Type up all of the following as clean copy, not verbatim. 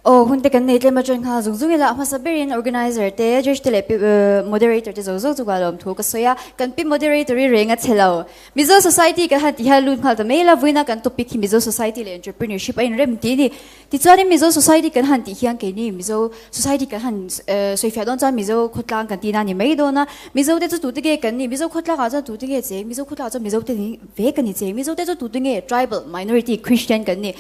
Aw, hun te kan nei tlem a join nghal zung zung ila, a hmasa berin organizer te, judge te leh moderator te zo zo chu ka lawm thu ka sawi a, kan pi moderator hi reng a che lo. Mizo society kan han ti hian lut nghal ta mai ila, vawiina kan topic hi Mizo society leh entrepreneurship a inrem tih a ni. Tichuanin Mizo society kan han tih hian keini Mizo society kan han sawifiah dawn chuan Mizo khawtlang kan tihna a ni mai dawn a, Mizo te chu tute nge kan nih, Mizo khawtlang ah chuan tute nge cheng, Mizo khawtlang ah chuan Mizo te ve kan ni cheng, Mizo te chu tute nge tribal, minority, Christian kan ni.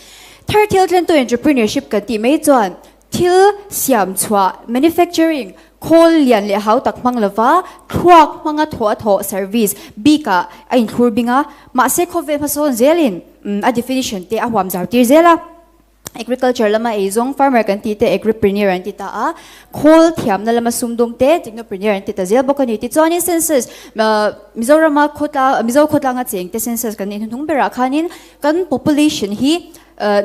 Thar thil thlentu entrepreneurship kan tih mai chuan thil siam chhuah, manufacturing, khawl lian leh hau tak hmang lova thluak hmanga thawh a thawh, service, bikah a inthlur bing a, mahse khawvel hmasawn zelin a definition te a huam zau tir zel a. Agriculture lama eizawng, farmer kan tih te agripreneur an ti ta a, khawl thiamna lama sumdawng te technopreneur an ti ta zel bawk a ni. Tichuanin census, Mizorama khawtlang, Mizo khawtlanga chengte census kan neih hnuhnung berah khanin Kan population hi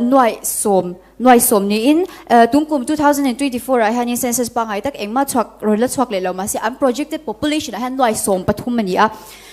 nuaih sawm, nuaih sawm niin tungkum 2024 ah hianin census pangngai tak engmah chhuak rawn la chhuak leh lo mahse an projected population ah hian nuaih sawm pathum a ni a.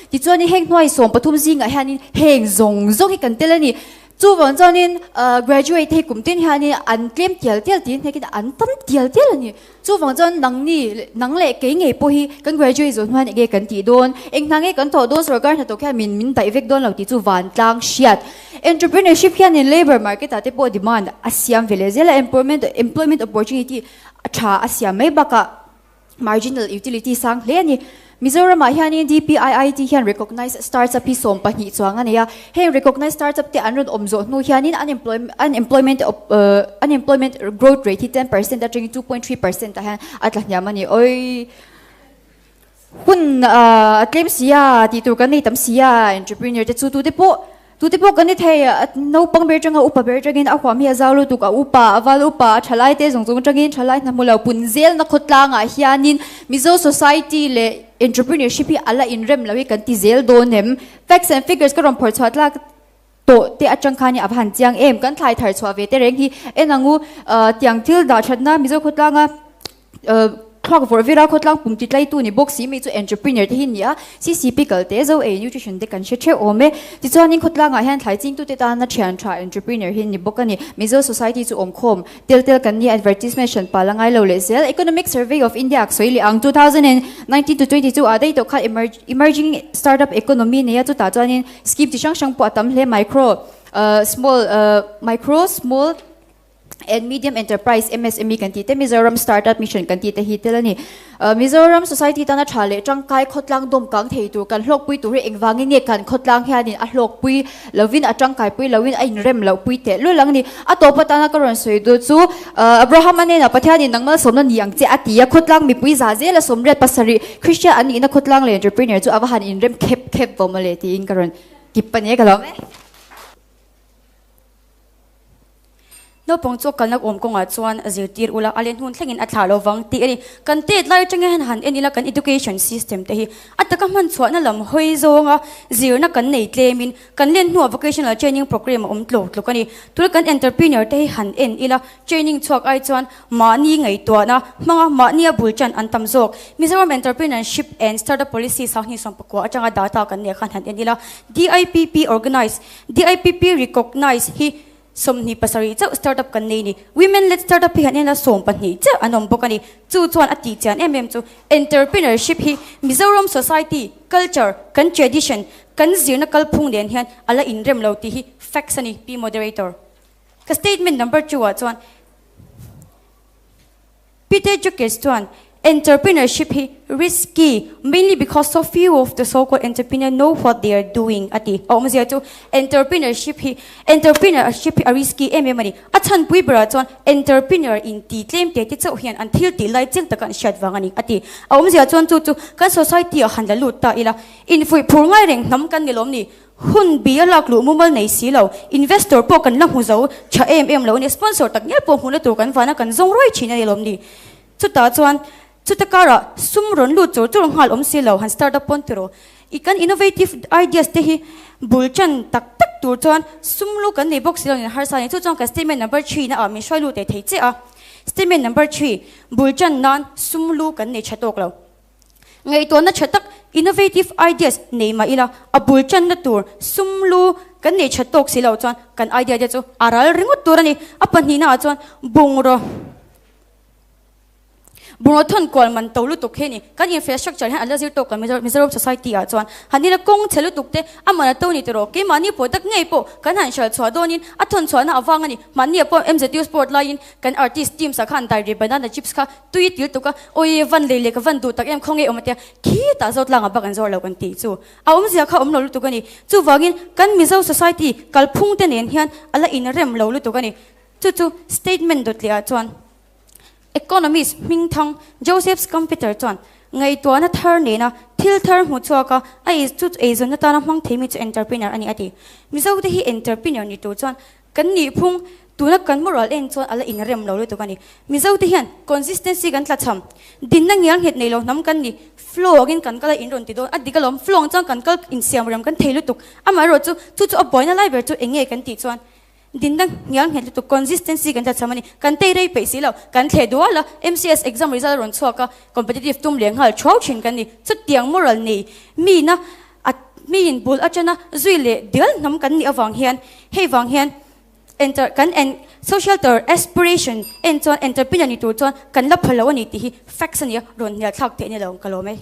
Tichuanin heng nuaih sawm pathum zingah hianin heng zawng zawng hi kan tel a ni. Chuvang chuanin graduate hi kum tin hianin an tlem tial tial tiin hnekin an tam tial tial a ni. Chuvang chuan nangni, nang leh kei ngei pawh hi kan graduate zawh hnuaiin enge kan tih dawn, eng hna nge kan thawh dawn, sorkar hnathawk hian min min daih vek dawn lo tih chu vantlang hriat. Entrepreneurship hianin labour market ah te pawh demand a siam ve leh zel a, employment employment opportunity a tha a siam mai bakah marginal utility sang hle a ni. Mizoramah hianin DPIIT hian recognized startup hi 12 chuang a nei a, heng recognized startup te an rawn awm zawh hnu hianin unemployment unemployment growth rate hi 10% atangin 2.3% ah hian a tla hniam a ni. Oi hun a tlem si a, tih tur kan nei tam si a, entrepreneur te chu tute pawh Tute pawh kan ni thei, naupang ber atanga upa ber atangin a huam hi a zau lutuk, a upa, a val upa, a thalai te zawng zawng atangin thalai hna hmu lo pun zelna khawtlangah hianin Mizo society leh entrepreneurship hi a la inrem lo hi kan ti zel dawn em? Facts and figures ka rawn phawrh chhuah tlak tawh te atang khan hi a va han chiang em? Kan thlai thar chhuah ve te reng hi en ang u, tiang thil dah thatna Mizo khawtlanga Thluak vawrh vela khawtlang pum ti tlaitu ni bawk si mi chu entrepreneur te hi ni a, CCP kal te, zo ei nutrition te kan hre theuh awm e. Tichuanin khawtlangah hian thlai chingtute tana thian tha entrepreneur hi ni bawk a ni. Mizo society chu awmkhawm tel tel kan ni a, advertisement hran pal a ngai lo leh zel. Economic Survey of India ak sawi leh ang 2019 to 22 ah daih tawh khan emerging startup economy nei a, chutah chuanin scheme chi hrang hrang pawh a tam hle micro small micro small and Medium Enterprise, MSME, kan tih te, Mizoram Startup Mission kan tih te hi tel a ni. Mizoram society tana tha leh tangkai khawtlang dawm kang thei tur kan hlawkpui tur hi engvangin nge kan khawtlang hianin a hlawkpui lovin a tangkaipui lovin a inrem loh pui teh lul ang ni. A tawp atana ka rawn sawi duh chu Abraham-a hnenah Pathianin nang malsawmna ni ang che a ti a, khawtlang mipui za zela 87 Christian an nihna khawtlang leh entrepreneur chu a va han inrem khep khep vawm mawle tiin ka rawn kip a ni e ka lawm e. Naupang chu a kalna awm kawngah chuan a zirtir ula, a lenhun thlengin a thlah lo vang tih a ni. Kan tet lai atanga hian han en ila kan education system te hi a taka hman chhuahna lam hawi zawnga zirna kan nei tlemin kan len hnuah vocational training program a awm tlawk tlawk a ni. Tuna kan entrepreneur te hi han en ila training chhuak ai chuan mahni ngaihtuahna hmanga mahnia bul tan an tam zawk. Mizoram Entrepreneurship and Startup Policy sanghnih 19 atanga data kan neih khan han en ila DIPP organize DIPP recognize hi 27 chauh startup kan nei ni. Women led startup hi han en a 12 chiah an awm bawk a ni. Chu chuan a tih chian em em chu entrepreneurship hi Mizoram society, culture, kan tradition, kan zirna kalphung nen hian a la inrem lo tih hi facts a ni, Pi Moderator. Ka statement number two ah chuan Peter Jukes chuan entrepreneurship hi risky mainly because so few of the so called entrepreneur know what they are doing a ti. A awmzia chu entrepreneurship hi entrepreneurship hi a risky em em a ni. A chhanpui berah chuan entrepreneur in ti tlem te te chauh hian an thil tih lai chiang taka an hriat vang a ni a ti. A awmzia chuan chu chu kan society ah han la lut ta ila infuih phur ngai reng hnam kan ni lawm ni. Hun bi a lak luh mumal nei si lo, investor pawh kan la hmu zo tha em em lo a ni, sponsor tak ngial pawh hmuhna tur kan vana kan zawng ruai thin a ni lawm ni. Chutah chuan chuta karah sum rawn lut chur chur nghal awm si lo, han start up pawn tiraw. I kan innovative ideas te hi bul tan tak tak tur chuan sum lu kan nei bawk si lo nen harsa a ni. Chu chuan ka statement number three na ah min hruai lut leh thei che a. Statement number three, bul tan nan sum lu kan nei tha tawk lo. Ngaihtuahna tha tak, innovative ideas, nei mah ila, a bul tanna tur sum lu kan nei that tawk si lo chuan kan idea te chu a ral ringawt tur a ni. A pahnihna ah chuan bungraw bungraw thawn kual man to lutuk hi a ni. Kan infrastructure hian a la zir tawk lo Mizoram society ah chuan han ila kawng chhe lutuk te a man a to ni tawh keimahni product ngei pawh kan han hral chhuah dawnin a thawn chhuahna avang a ni. Mahni ah pawh MZU sport laiin kan artist teams ah khan dai ri banana chips kha tui til tuk a, awi van lei leh ka van duh tak em khaw ngei awm a tia khitah zawt langa bak an zawr lo kan tih chu a awmzia kha awm lo lutuk a ni. Chuvangin kan Mizo society kalphung te nen hian a la inrem lo lutuk a ni. Chu chu statement dawt leh ah chuan economist hmingthang Joseph Schumpeter chuan ngaihtuahna thar nena thil thar hmu chhuak a, a ei chu eizawn atana hmang thei mi chu entrepreneur a ni a ti. Mizo te hi entrepreneur ni tur chuan Kan nihphung, tuna kan moral en chuan a la inrem lo lutuk a ni. Mizo te hian consistency kan tlachham, dinna ngial nghet nei lo hnam kan ni, flow angin kan kal a inrawn ti dawn, a dik alawm, flow ang chuan kan kal insiam rem kan thei lutuk, amaherawh chu chu chu a buaina lai ber chu eng nge kan tih chuan dinna ngial nghet lutuk, consistency kan tlachham a ni, kan tei rei peih si lo, kan thleh dual a, MCS exam result a rawn chhuak a, competitive tum leh nghal thuau thin kan ni, chutiang moral nei mi na A miin bul atana zui leh dial hnam kan nih avang hian hei vang hian enter kan en social tor aspiration en chuan entrepreneur ni tur chuan kan la pha lo a ni tih hi facts a nia rawn hnial thlak theih ni lo ka lawm e.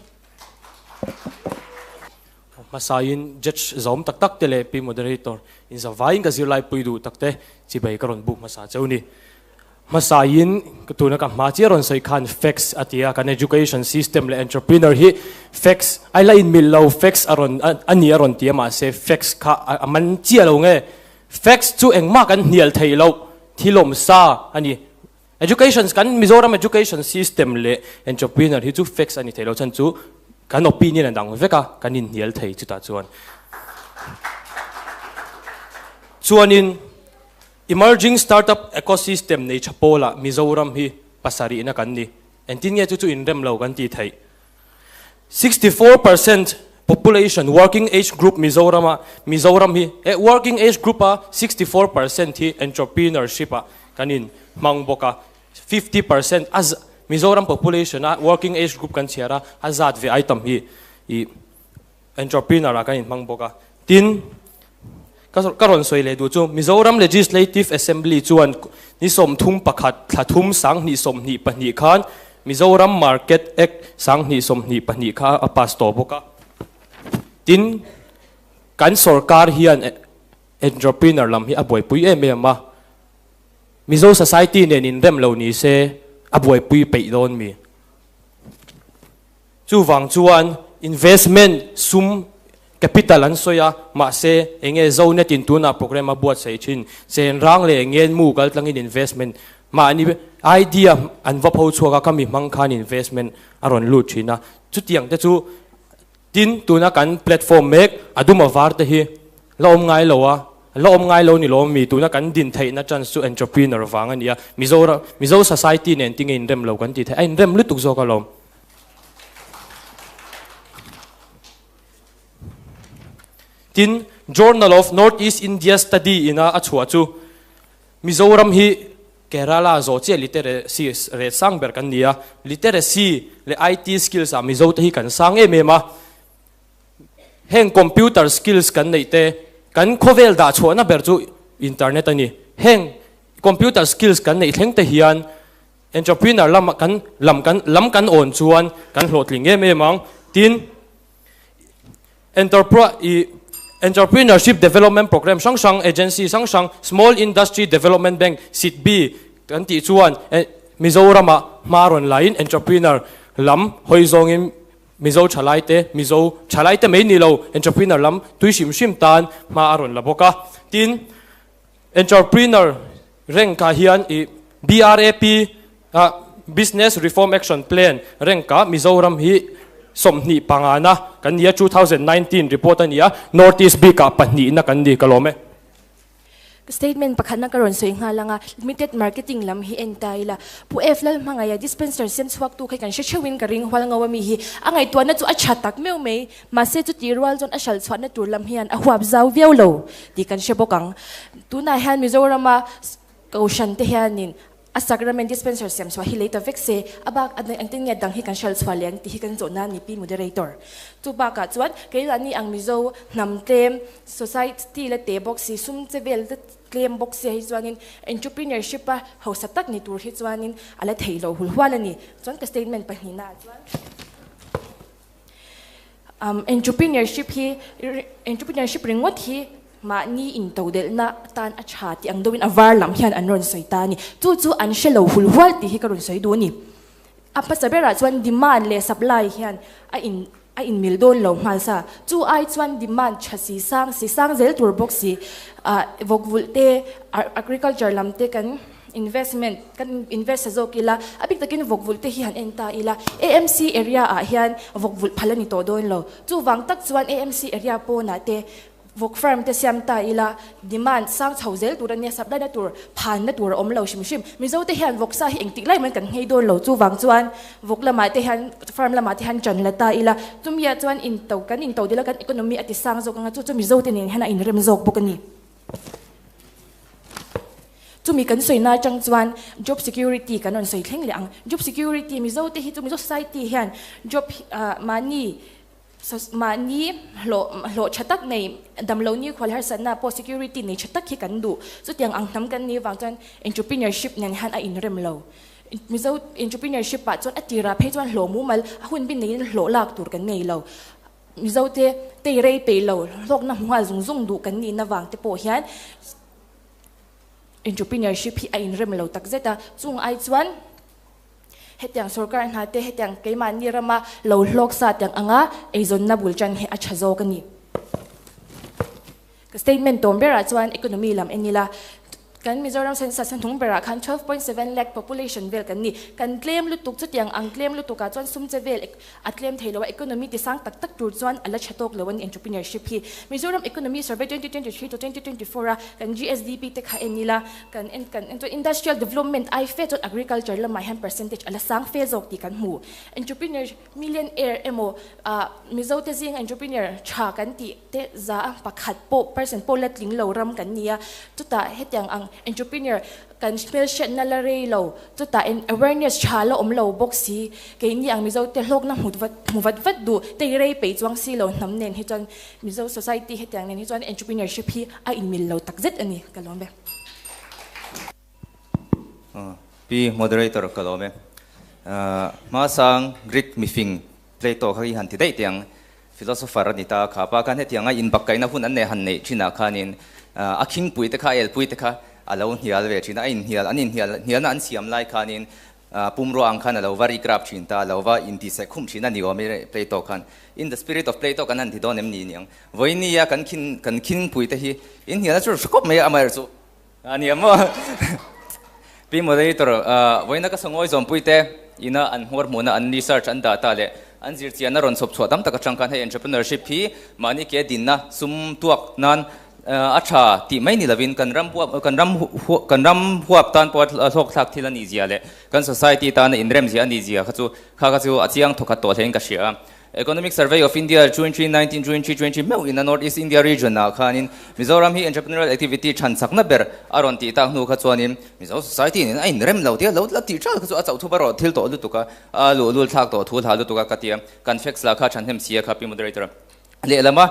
Hmasain judge zawm tak tak te leh pi moderator in zavaiin ka zirlai pui duh tak te chibai ka rawn buk hmasa cheu ni. Hmasain tuna ka hma chiah rawn sawi khan facts a ti a, kan education system leh entrepreneur hi facts a la inmil lo, facts a rawn a ni a rawn ti a mahse facts kha a man chiah lo nge, facts chu engmah kan hnial theih loh thilawm sa a ni. Education kan Mizoram education system leh entrepreneur hi chu facts a ni thei lo chhan chu kan opinion a dang vek a, kan inhnial thei chutah chuan. Chuanin. Emerging startup ecosystem nei tha pawlah Mizoram hi pasarihna kan ni. Engtin nge chu chu inrem lo kan tih theih? 64% population working age group Mizorama Mizoram hi eh working age group a 64% hi entrepreneurship ah kan in hmang bawk a, 50% a Mizoram population a working age group kan chhiar a, a zat ve item hi ih Entrepreneur ah kan inhmang bawk a. Tin, ka ka rawn sawi leh duh chu Mizoram Legislative Assembly chuan ni 31 thla thum 2022 khan Mizoram Market Act 2022 kha a pass tawh bawk a. Tin, kan sorkar hian entrepreneur lam hi a buaipui em em a. Mizo society nen inrem lo ni se a buaipui peih dawn mi. Chuvang chuan investment sum capital an sawi a, mahse eng nge Zonet in tunah program a buatsaih thin, chenrang leh ngenmu kal tlangin investment mahni idea an va pho chhuak a, khami hmang khan investment a rawn lut thin a, chutiang te chu tin tuna kan platform mek a dum a var te hi la awm ngai lo a, la awm ngai lo ni lawm mi tuna kan din theihna chance chu entrepreneur vang a ni a, Mizoram Mizo society nen tinge inrem lo kan tih theih a inrem lutuk zawk alawm. Tin, Journal of North East India Study ina a chhuah chu Mizoram hi Kerala zawh chiah literacy rate sang ber kan ni a, literacy leh IT skills ah Mizo te hi kan sang em em a. Heng computer skills kan neih te, kan khawvel dah chhuahna ber chu internet a ni. Heng computer skills kan neih thleng te hian Entrepreneur lam kan lam kan lam kan awn chuan kan hlawhtling em em ang. Tin, enterpri i Entrepreneurship Development Programme hrang hrang, agency hrang hrang, Small Industry Development Bank, SIDBI, kan tih chuan Mizoramah hma rawn laiin entrepreneur lam hawi zawngin Mizo thalaite, Mizo thalaite mai ni lo, entrepreneur lam tui hrim hrim tan hma a rawn la bawk a. Tin, Entrepreneur rank ah hian i BRAP ah Business Reform Action Plan rank ah Mizoram hi 25 na kan ni a, 2019 report a ni a, North East bik ah pahnihna kan ni ka lawm e. Statement pakhatna ka rawn sawi nghal ang a, limited marketing lam hi en ta ila. Pu F Lalhmangaia dispenser sem chhuaktu kha kan hre theuhin ka ring hual ngau a mi hi a ngaihtuahna chu a tha tak meuh mai. Mahse chuti rual chuan a hral chhuahna tur lam hian a huap zau viau lo tih kan hre bawk ang. Tunah hian Mizorama Kohhran te hianin A sacrament dispenser siam chhuah hi lei ta vek se, a bak a engtin nge dang hi kan hral chhuah leh ang tih hi kan zawhna a ni pi moderator. Chu bakah chuan keimahni ang Mizo hnam tlem, society la te bawk si, sum che vel te tlem bawk sia hi chuanin entrepreneurship a hausa tak ni tur hi chuanin a la theih loh hul hual a ni. Chuan ka statement pahnihna ah chuan entrepreneurship hi entrepreneurship ringawt hi mahni intodelhna atan a tha tih ang deuhin a var lam hian an rawn sawi ta a ni. Chu chu an hre lo hul hual tih hi ka rawn sawi duh a ni. A hmasa berah chuan demand leh supply hian a in a inmil dawn lo nghal sa. Chu ai chuan demand tha si sang si sang zel tur bawk si ah vawk vulh te agriculture lam te kan investment kan invest a zawk ila a bik takin vawk vulh te hi han en ta ila AMC area ah hian vawk vulh phal a ni tawh dawn lo. Chuvang tak chuan AMC area pawnah te Vawk farm te siam ta ila demand sang chho zel tur a nia, supply na tur phan na tur a awm lo hrim hrim. Mizo te hian vawk sa hi engtik lai mai kan nghei dawn lo, chuvang chuan vawk lamah te hian farm lamah te hian ṭan la ta ila, chumia chuan into kan into dil a kan economy a ti sang zawk anga chu chu Mizo te nen hian a inrem zawk bawk a ni. Chumi kan sawi na atang chuan job security kan rawn sawi thleng leh ang. Job security Mizo te hi chu Mizo society hian job mahni Mahni hlawh hlawh tha tak nei, damlo ni khual harsatna pawh security nei tha tak hi kan duh. Chutiang ang hnam kan nih vang chuan entrepreneurship nen hian a inrem lo. Mizo entrepreneurship ah chuan a tirah phei chuan hlawh mumal a hun bin neiin hlawh lak tur kan nei lo. Mizo te tei rei peih lo, hlawkna hmu nghal zung zung duh kan nihna vang te pawh hian entrepreneurship hi a inrem lo takzet a. Chung ai chuan. Hetiang sorkar hna te hetiang keimahni rama lo hlawk sa tiang anga eizawnna bul tan hi a tha zawk a ni. Ka statement tawm berah chuan economy lam en ila, kan Mizoram census a hnung berah khan 12.7 lakh population vel kan ni. Kan tlem lutuk chutiang ang tlem lutukah chuan sum che vel a tlem thei lo a, economy ti sang tak tak tur chuan a la tha tawk lo a ni entrepreneurship hi. Mizoram Economy Survey 2023 to 2024 a kan GSDP te kha en ila, Kan en kan en chuan industrial development ai fe chuan agriculture lamah hian percentage a la sang fe zawk tih kan hmu. Entrepreneur millionaire emaw ah Mizo te zinga entrepreneur tha kan tih te za a pakhat pawh percent pawh la tling lo ram kan ni a. Chutah hetiang ang entrepreneur kan hmelhriatna la rei lo, chutah awareness tha la awm lo bawk si. Keini ang Mizo te hlawkna hmu vat hmu vat vat duh tei rei peih chuang si lo hnam nen hi chuan Mizo society hetiang nen hi chuan entrepreneurship hi a inmil lo takzet a ni ka lawm e. Pi Moderator ka lawm e. Hmasang Greek mifing Plato kha hi han ti daih teh ang. Philosopher a ni ta kha pa khan hetianga inbakkaihna hun an nei han neih thinah khanin a khingpui te kha a elpui te kha a lo hnial ve thin a, a inhnial an inhnial hnialna an siam lai khanin Pumrua ang khan a lo va rikrap thin ta, a lo va intihseh khum thin a ni awm i Plato khan. In the spirit of Plato kan han ti dawn em ni niang. Vawinia kan khin kan khingpui te hi in hnial a chu hre khawp mai a, amaherawhchu chu a ni ang maw? Pi Moderator, vawiina ka sawngawi zawmpui te ina an hmuar hmuhna an research an dah ta leh an zirchianna rawn chhawp chhuah tam tak atang khan hei entrepreneurship hi mahni ke dinna sum tuak nan A tha tih mai ni lovin kan ram huap kan ram kan ram huap tan pawh a hlawk thlak thil a nih zia leh kan society tana inrem zia a nih zia kha chu kha kha chu a chiang thawkhat tawh hlein ka hria a. Economic Survey of India 2019 2020 meuh in a North East India region ah khanin Mizoram hi entrepreneurial activity than chakna ber a rawn tih tak hnu kha chuanin Mizo society nen a inrem lo tia lo la tih tral kha chu a chauh thup a rawh thil tawh lutuk a, a luhlul thlak tawh thu hla lutuk a ka tia kan facts lah kha than hnem sia kha Pi Moderator. Lehlama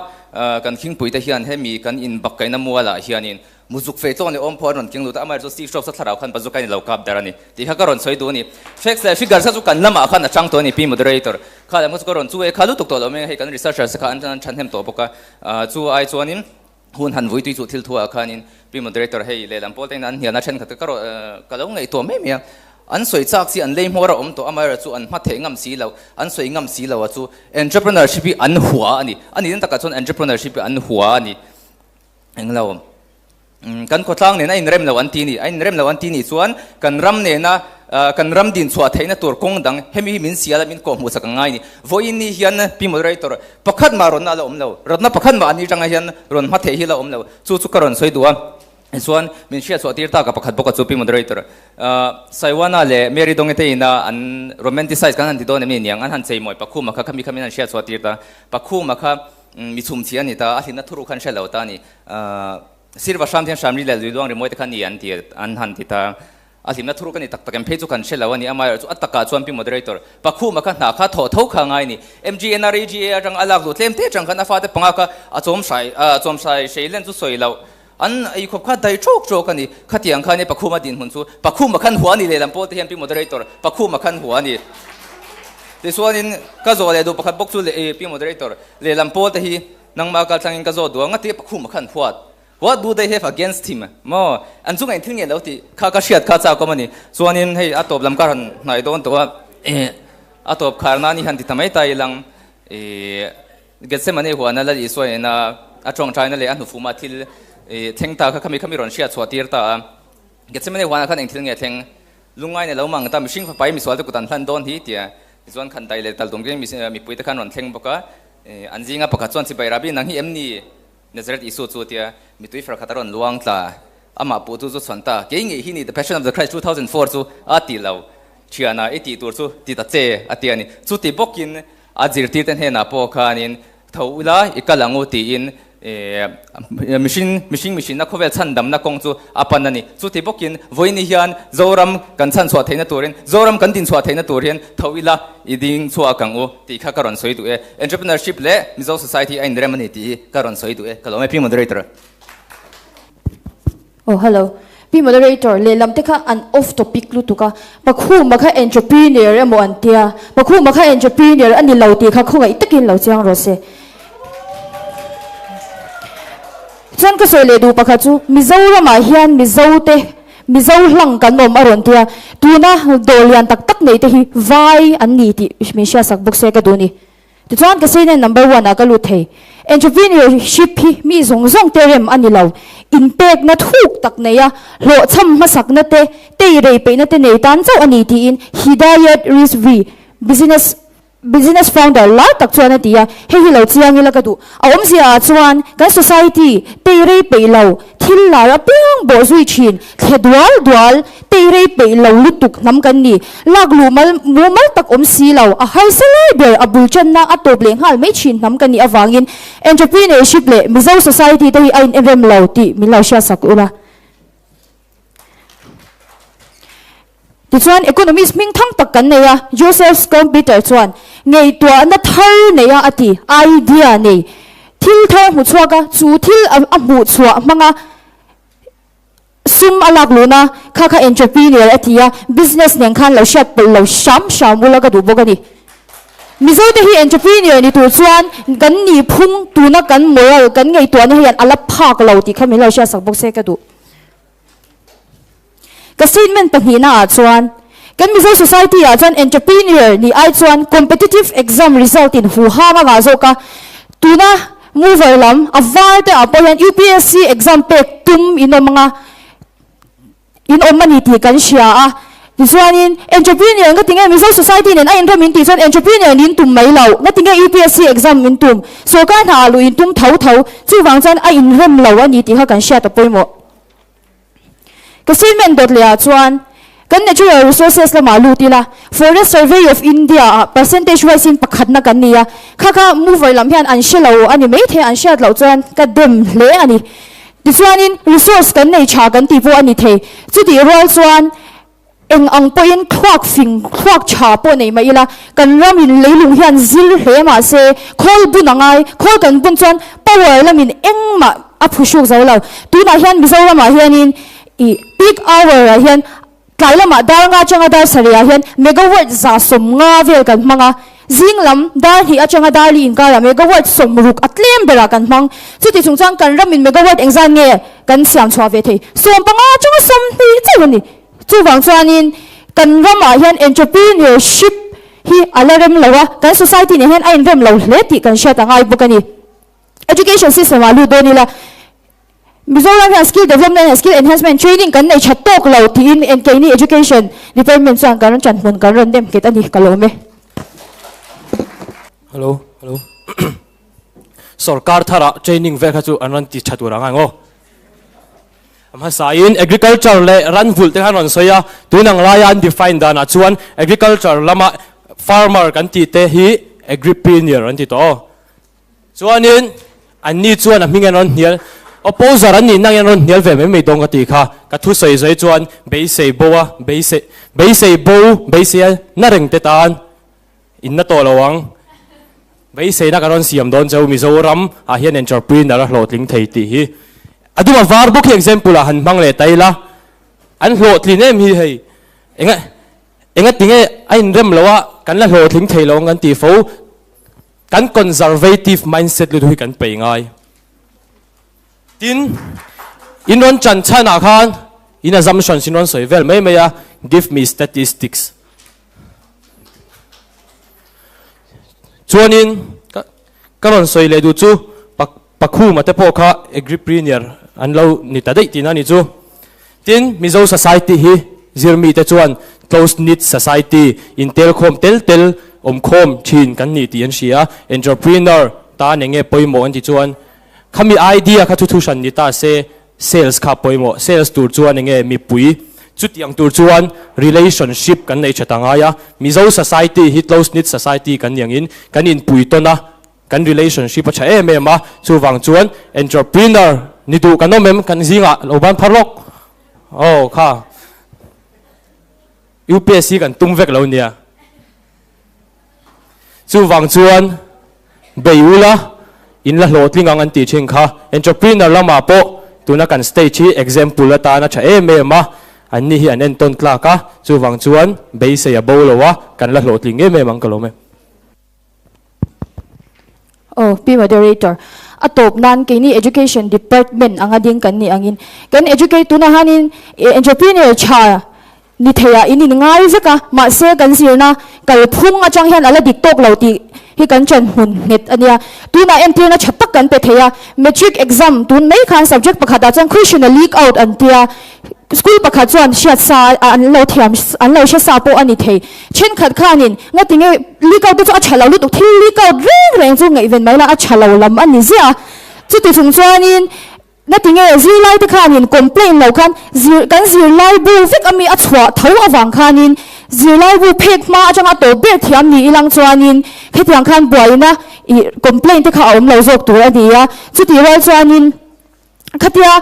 kan khingpuite hian hemi kan inbakkaihna mualah hianin muzuk fei tawng leh awm pawh an rawn keng lut a, amaherawhchu Steve Jobs-a thlarau khan bazooka in a lo kap der a ni tih kha ka rawn sawi duh a ni. Facts leh figures kha chu kan lamah khan a chang tawh a ni Pi Moderator. Kha lam kha chu ka rawn chu e kha lutuk tawh lo mai a, hei kan researchers te kha an thahnem tawh bawk a, chu ai chuanin hun han vui tui chu thil thu ah khanin Pi Moderator hei lehlam pawl te in an hnialna thenkhat ka rawn ka lo ngaihtuah mai mai a, An sawi chak chi an lei hmawr a awm tawh amaherawh chu an hma theih ngam si lo, an sawi ngam si lo a chu entrepreneurship hi an hua a ni. A nihna takah chuan entrepreneurship hi an hua a ni. Englo kan khawtlang nena inrem lo an ti ni. A inrem lo an ti nih chuan kan ram nena kan ram din chhuah theihna tur kawng dang hemi hi min sial a min kawhhmuh sak ang ngai a ni. Vawiin ni hian Pi Moderator pakhat mah rawnna a la awm lo. Rawtna pakhat mah an ni atanga hian rawn hma theih hi la awm lo. Chu chu ka rawn sawi duh a. Chuan min hriat chhuah tir tak a pakhat bawk a chu Pi Moderator. Saiwana leh Mary Donge te ina an romanticize kan han ti dawn em ni niang an han cheimawi Pakhuma kha khami khamin an hriat chhuah tir ta. Pakhuma kha mi chhumchhi a ni ta, a hlimna thuruk khan hre lo ta a ni. Sirva hram thian hram ri leh lui luang rimawi te kha ni an ti an han ti ta. A hlimna thuruk a ni tak tak em phei chu kan hre lo a ni. Amaherawhchu a takah chuan Pi Moderator, Pakhuma kha hna kha thawh tho kha a ngai a ni. MGNREGA atanga a lak luh tlem te atang khan a fate panga kha a chawm hrai a chawm hrai hreilen chu sawi loh an ei khawp kha dai tawk tawk a ni. Khatiang khan e Pakhuma dinhmun chu Pakhuma khan hua a ni lehlam pawl te hian Pi Moderator, Pakhuma khan hua a ni. Tichuanin ka zawh leh duh pakhat bawk chu leh Pi Moderator, lehlam pawl te hi nangmah kaltlangin ka zawh duh ang a ti a Pakhuma khan huat. What do they have against him? Maw? An chungah engthil nge lo tih kha ka hriat kha chak awm a ni. Chuanin hei a tawp lam ka rawn hnaih dawn tawh a, eh a tawp khar nan i han ti ta mai ta ilang eh Gethsemane huana Lal Isua ina a tawngtaina leh a hnufuma thil eh thleng ta kha khami khami rawn hriat chhuah tir ta a. Gethsemane huanah khan engthil nge thleng? Lungngai nei lo mang ta mihring fapai misual te kut an hlan dawn hi tia tichuan khan dai leh tal tum mipui te khan rawn thleng bawk a. Eh an zinga pakhat chuan chibai Rabbi nang hi em ni? Nazareth Isua chu tia mitui far khat a rawn luang tla, amah puh chu chu chhuan ta, kei ngei hi ni The Passion of the Christ 2004 chu a ti lo, thiana i tih tur chu ti ta che a ti a ni. Chuti bawkin a zirtirte hnenah pawh khanin tho ula i kal ang u tiin mihring mihring mihrinna khawvel chhandamna kawng chu a pan a ni. Chuti bawkin vawiini hian Zoram kan chhanchhuah theihna turin, Zoram kan dinchhuah theihna tur hian tho ila i ding chhuak ang u tih kha ka rawn sawi duh e. Entrepreneurship leh Mizo Society a inrem a ni tih hi ka rawn sawi duh e. Ka lawm e Pi Moderator. Oh hello. Pi Moderator, lehlam te kha an off topic lutuk a. Pakhuma kha entrepreneur emaw an tia. Pakhuma kha entrepreneur a ni lo tih kha khawngaih takin lo chiang rawh se. Chuan ka sawi leh duh pakhat chu Mizoramah hian Mizo te Mizo hlang kan awm a rawn tia, tuna dawr lian tak tak nei te hi vai an ni tih min hriatsak bawk se ka duh ni. Tichuan ka sawi nen number one ah ka lut thei. Entrepreneurship hi mi zawng zawng te rem a ni lo. Inpekna thuk tak nei a, hlawhchham hmasakna te, tei rei peihna te nei tan chauh a ni tiin Hidayat Rizvi, business Business founder lar tak chuan a ti a, hei hi lo chiang ila ka duh. A awmzia ah chuan kan society tei rei peih lo, thil lar apiang bawh zui thin, thle dual dual, tei rei peih lo lutuk hnam kan ni. Lak luh mal mumal tak awm si lo, a harsa lai ber a bul channa a tawp leh nghal mai thin hnam kan nih avangin entrepreneurship leh Mizo society te hi a inrem lo tih min lo hriatsak ula. Tichuan, economist hming thang tak kan nei a, Joseph Schumpeter chuan ngaihtuahna thar nei a a ti, idea nei, thil thar hmu chhuak a, chu thil a hmuh chhuah hmanga sum a lak luhna kha kha entrepreneur a ti a, business nen khan lo hriat pawlh lo hram hram ula ka duh bawk a ni. Mizote hi entrepreneur ni tur chuan kan nih phung tuna kan moral kan ngaihtuahna hian a la phak lo tih kha min lo hriatsak bawk se ka duh. Ka statement pahnihna ah chuan, kan Mizo society ah chuan entrepreneur nih ai chuan competitive exam result in hu hang a ngah zawk a, tuna mover lam a var te ah pawh hian UPSC exam pek tum in awm anga in awm a ni tih kan hria a, tichuanin entrepreneur nga tinge Mizo society nen a inrem in tih chuan entrepreneur nih in tum mai lo, nga tinge UPSC exam in tum, sorkar hna ah luh in tum tho tho, chuvang chuan a inrem lo a ni tih kha kan hriat a pawimawh. Ka statement dawt leh ah chuan kan natural resources lamah lut ila, Forest Survey of India ah percentage wise in pakhatna kan ni a, kha kha mover lam hian an hre lo a ni maithei, an hriat loh chuan ka dem hle a ni. Tichuanin resource kan nei tha kan tih pawh a ni thei, chutih rual chuan Eng ang pawhin thluak fing, thluak tha pawh nei mah ila, kan ramin leilung hian zir hle mah se, khawl bun a ngai, khawl kan bun chuan power lamin engmah a phuhruk zo lo. Tunah hian Mizoramah hianin ih peak hour ah hian tlai lamah dar nga atanga dar sarih ah hian megawatt 150 vel kan hmang a, zing lam dar hnih atanga dar li inkarah megawatt 60 a tlem berah kan hmang. Chuti chung chuan kan ramin megawatt engzat nge kan siam chhuah ve thei? 15 atanga 20 chauh a ni. Chuvang chuanin kan ramah hian entrepreneurship hi a la rem lo a, kan society nen hian a inrem lo hle tih kan hriat a ngai bawk a ni. Education system ah lut dawn ila, Mizoram hian skill development and skill enhancement training kan nei tha tawk lo tiin keini education department chuan kan rawn chanhmun kan rawn nem nghet a ni, ka lawm e. Hello, hello. Sorkar tharah training vel kha chu an rawn ti tha tur ang ang aw. A hmasain agriculture leh ran vulh te khan rawn sawi a, tun ang laia an define danah chuan agriculture lama farmer kan tih te hi agripreneur an ti tawh aw. Chuanin anni chuan a hming an rawn hnial. Opposer an nih nang hian rawn hnial ve mai mai dawn ka tih kha. Ka thusawi zawi chuan beisei bo a, beisei beisei bo, beisei a na reng te tan in na tawh lo ang. Beiseina ka rawn siam dawn cheu Mizoram ah hian entrepreneur a hlawhtling thei tih hi. A duma var bawk hi example ah han hmang leh ta ila. An hlawhtlin em hi hei. Enga enga tinge a inrem lo a kan la hlawhtling thei lo ang kan tih fo. Kan conservative mindset lutuk hi kan pei ngai. Tin, in rawn chan chhan ah khan in assumptions in rawn sawi vel mai mai a, give me statistics. Chuanin ka ka rawn sawi leh duh chu Pakhuma te pawh kha agripreneur an lo ni ta daih tihna a ni chu. Tin, Mizo society hi zirmi te chuan close knit society, intelkhawm tel tel awmkhawm thin kan ni tih an hria a, entrepreneur tan enge pawimawh an ti chuan khami idea kha thu hran ni ta se sales kha pawimawh, sales tur chuan enge mipui chutiang tur chuan relationship kan nei tha ta ngai a, Mizo society hi close knit society kan ni angin kan inpui tawn a, Kan relationship a tha em em a, chuvang chuan entrepreneur ni duh kan awm em kan zingah lo ban phar lawk. Aw kha UPSC kan tum vek lo nia. Chuvang chuan bei ula in la hlawhtling ang an tih thin kha. Entrepreneur lamah pawh tuna kan stage hi example atan a tha em em a, an ni hi an entawn tlak a, chuvang chuan beisei a bo lo a, kan la hlawhtling em em ang ka lawm e. Aw, Pi Moderator, a tawp nan keini Education Department anga ding kan nih angin kan educate tunah hianin entrepreneur tha ni theiah in in ngai vek a, mahse kan zirna kalphung atang hian a la dik tawk lo tih hi kan chan hmun nghet a nia. Tunah entirna tha tak kan pe thei a, Matric exam tun mai khan subject pakhatah chuan question a leak out an tia, School pakhat chuan hriat sa an lo thiam an lo hre sa pawh a ni thei. Thenkhat khanin ngati nge leak out te chu a tha lo lutuk thil leak out reng reng chu ngaihven mai la a tha lo lam a ni ziah a. Chuti chung chuanin ngati nge zirlai te khanin complain lo khan zir kan zirlai bu vek ami a chhuah tho avang khanin zirlai bu phek hma atanga tawp ber thiam ni ilang chuanin hetiang khan buaina ih complain te kha a awm lo zawk tur a ni a. Chutih rual chuanin. Khatia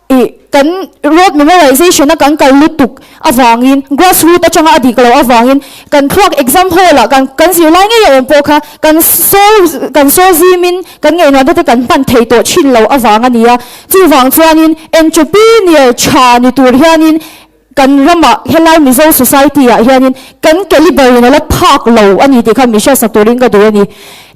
ih kan road memorization a kan kal lutuk avangin grass root atanga a dik loh avangin kan thluak exam hall ah kan kan zirlai ngei a awm pawh kha kan sawl kan sawl zimin kan ngaihnuahna te kan hman thei tawh thin loh avang a ni a. Chuvang chuanin entrepreneur tha ni tur hianin kan ramah helai Mizo society ah hianin kan caliber in a la phak lo a ni tih kha mi hriatsak turin ka duh a ni.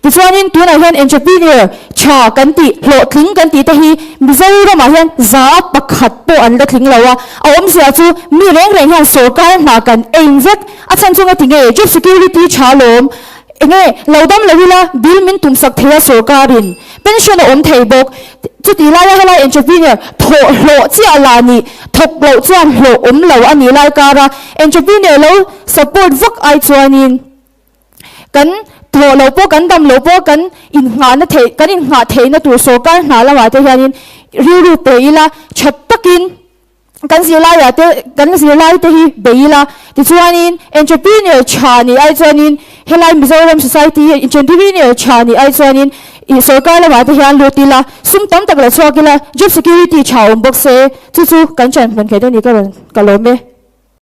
Tichuanin tunah hian entrepreneur tha kan tih, hlawhtling kan tih te hi Mizo ramah hian za pakhat pawh an la tling lo a, a awmzia chu mi reng reng hian sorkar hna kan aim vek a chhan chu ngati nge job security tha lawm enge lo dam lo ila bill min tumsak thei a sorkarin Pension a awm thei bawk. Chutih laia helai entrepreneur thawh hlawh chiah lah nih, thawk loh chuan hlawh awm lo a nih lai kara entrepreneur lo support vak ai chuanin kan thawh loh pawh kan dam loh pawh kan innghahna theih kan innghah theihna tur sorkar hna lamah te hianin rilru pe ila tha takin Kan zirlaiah te kan zirlai te hi bei ila tichuanin entrepreneur tha nih ai chuanin helai Mizoram society hi entrepreneur tha nih ai chuanin ih sorkar lamah te hian lut ila sum tam tak la chhuak ila job security tha awm bawk se chu chu kan chanhmun khet a ni ka rawn ka lawm e.